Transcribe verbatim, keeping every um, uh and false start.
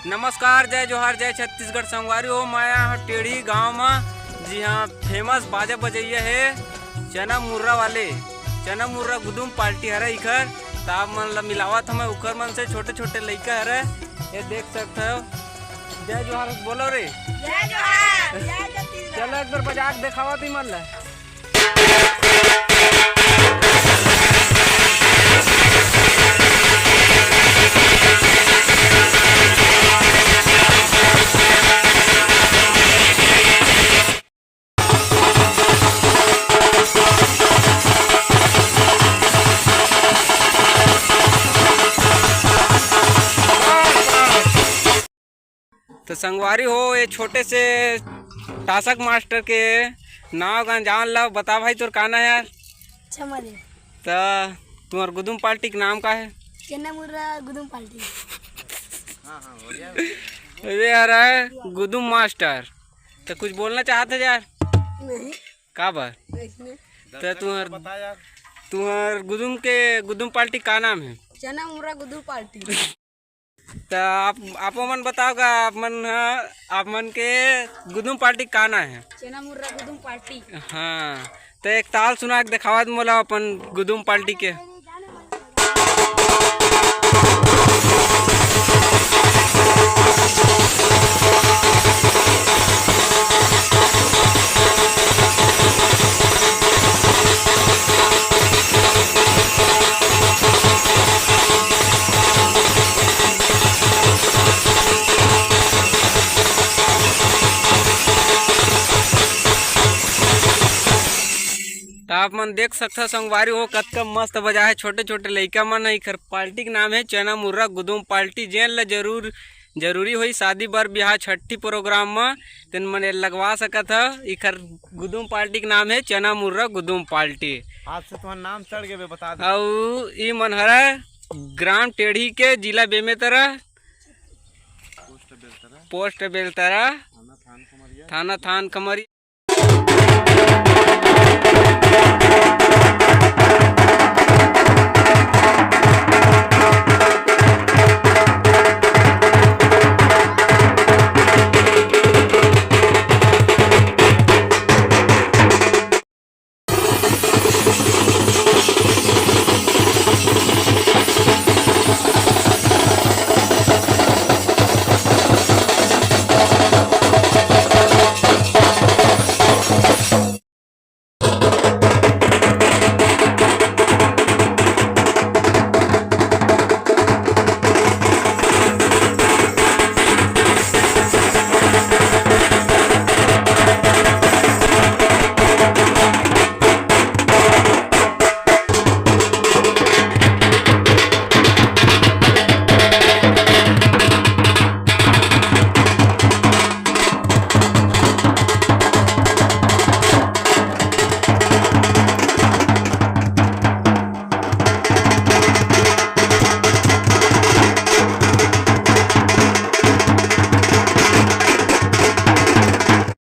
नमस्कार, जय जोहार, जय छत्तीसगढ़। संगवारी हो, मैं आया हूँ टेढ़ी गांव में, जी हाँ, फेमस बाजा बजैया है चना मुर्रा वाले, चना मुर्रा गुदुम पार्टी हरे इखर। त आप मन ला मिलावत हमें उखर मन से, छोटे छोटे लइका हरे, ये देख सकते हो। जय जोहार बोलो रे। जय जोहार, जय छत्तीसगढ़। चलो एक बार बजा के दिखावा तुम मन ला। तो संगवारी हो, ये छोटे से टासक मास्टर के नाव गान जान ला। बता भाई, तोर का नाम है यार? छमा दे। तो तुम्हार गुदुम पार्टी के नाम का है? चना मुर्रा गुदुम पार्टी। अरे यार, गुदुम मास्टर, तो कुछ बोलना चाहते यार? नहीं। का बात? नहीं। तो तुम्हार, तुम्हार गुदुम के, गुदुम पार्टी का नाम है? चना मुर्रा गुदुम पार्टी। त आप, आपो मन बताओ गा, आप मन ह, आप मन के गुदुम पार्टी का नाम है? चना मुर्रा गुदुम पार्टी। हाँ, तो एक ताल सुना के दिखावा दे मोला अपन गुदुम पार्टी के। त आप मन देख सकथव संगवारी हो, कतका मस्त बजा है। छोटे छोटे लइका मन है, एखर पार्टी के नाम है चना मुर्रा गुदुम पार्टी। जेन ल जरूर, जरूरी होई शादी बर बिहाव छट्ठी प्रोग्राम म, तेन मन लगवा सकत ह। एखर गुदुम पार्टी के नाम है चना मुर्रा गुदुम पार्टी। आज से तुम्हार नाम चढ़ गए बे, बता दे। अउ ई मन हरा ग्राम टेढ़ी के, जिला बेमेतरा, पोस्ट बेलतरा, थाना थान कमरिया।